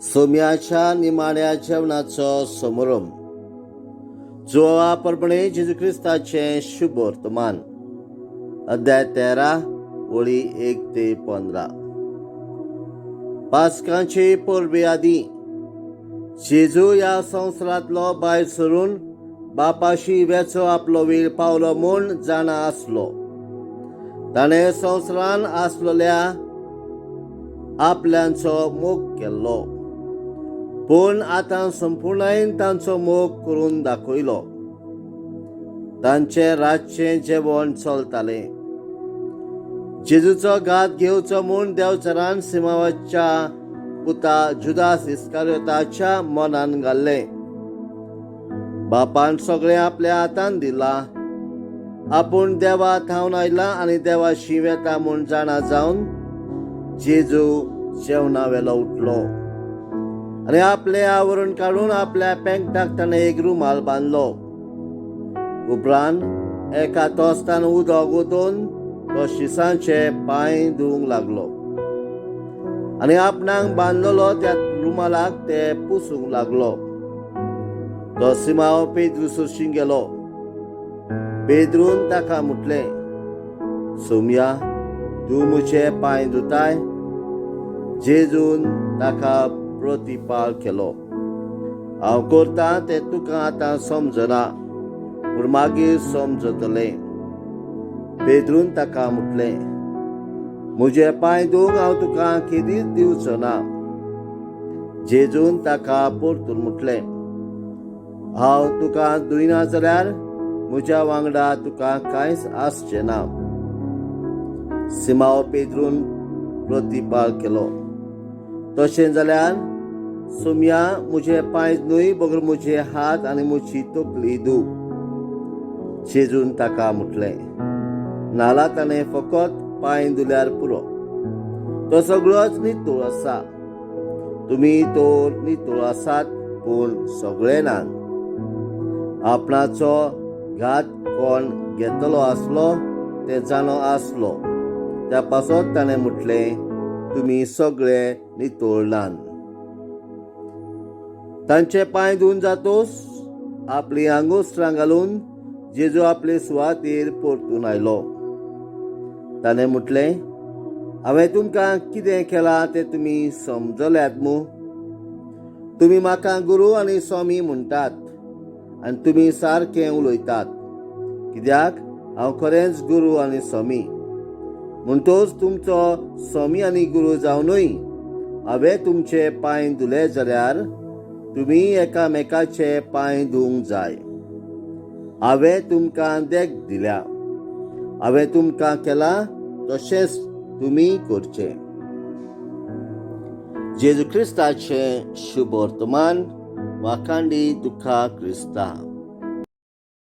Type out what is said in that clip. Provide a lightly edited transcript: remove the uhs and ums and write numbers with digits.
सोम्याच्या निमाण्या जेवणाचो समारंभ. जुवांवा प्रमाणे जेजू क्रिस्ताचें शुभ वर्तमान, अध्याय 13, वळी 1 ते 15. पास्कांचे परबे आदीं जेजू ह्या संवसारांतलो भायर सरून बापाशी वेचो आपलो वेळ पावलो म्हूण जाणा आसलो. ताणें संवसारान आसलेल्या आपल्यांचो मोग केल्लो, पूण आतां संपुर्णायेन तांचो मोग करून दाखयलो. तांचें रातचें जेवण चलतालें. जेजूचो घात घेवचो म्हूण देवचारान सिमावाच्या पुता जुदास इस्कारियोताच्या मनान घाल्लें. बापान सगळें आपल्या हातान दिलां, आपूण देवा थावन आयला आनी देवाशी वेता म्हूण जाणा जावन जेजू जेवणा वेलो उठलो आनी आपलें आवरण काडून आपल्या पेंकटाक ताणें एक रुमाल बांदलो. उपरांत एका तोस्तान उदक ओतून तो शिसांचे पांय धुवंक लागलो आनी आपणाक बांदलेलो त्या रुमालाक ते पुसूंक लागलो. तो सिमाव पेद्रू सरशी गेलो. पेद्रून ताका म्हटलें, "सोमया, तूं म्हजे पांय धुताय?" जेजून ताका प्रतिपाळ केलो, "हांव करता तें तुका आतां समजना, पूण मागीर समजतलें." पेद्रून ताका म्हटलें, "म्हजे पांय धुवंक हांव तुका केदीच दिवचो ना." जेजून ताका परतून म्हटलें, "हांव तुका धुयना जाल्यार म्हज्या वांगडा तुका कांयच आसचें ना." सिमाव पेद्रून प्रतिपाळ केलो, "तशें जाल्यार सोमया, म्हजे पांय न्हय बगर म्हजे हात आनी म्हजी तकली धू." जेजून ताका म्हटलें, "न्हाला ताणें फकत पांय धुल्यार पुरो, तो सगळोच नितळ आसा. तुमी तर नितळ आसात, पूण सगळे नात." आपणाचो घात कोण घेतलो आसलो तें जाणो आसलो. त्या पासत ताणें म्हटलें, "तुमी सगळे नितळ नात." तांचे पांय धुवन जातोच आपली आंगोस्त्रां घालून जेजू आपले सुवातेर परतून आयलो. ताणें म्हटलें, "हांवें तुमकां कितें केलां तें तुमी समजल्यात मू? तुमी म्हाका गुरू आनी स्वामी म्हणटात आनी तुमी सारकें उलयतात, कित्याक हांव खरेंच गुरू आनी स्वामी. म्हणटोच तुमचो स्वामी आनी गुरू जावनूय हांवें तुमचे पांय धुले जाल्यार तुमी एकामेकाचे पांय धुवंक जाय. हांवें तुमकां देख दिल्या. हांवें तुमकां केलां तशेंच तुमी करचें." जेजू क्रिस्ताचें शुभ वर्तमान. वाखांडी तुका क्रिस्ता.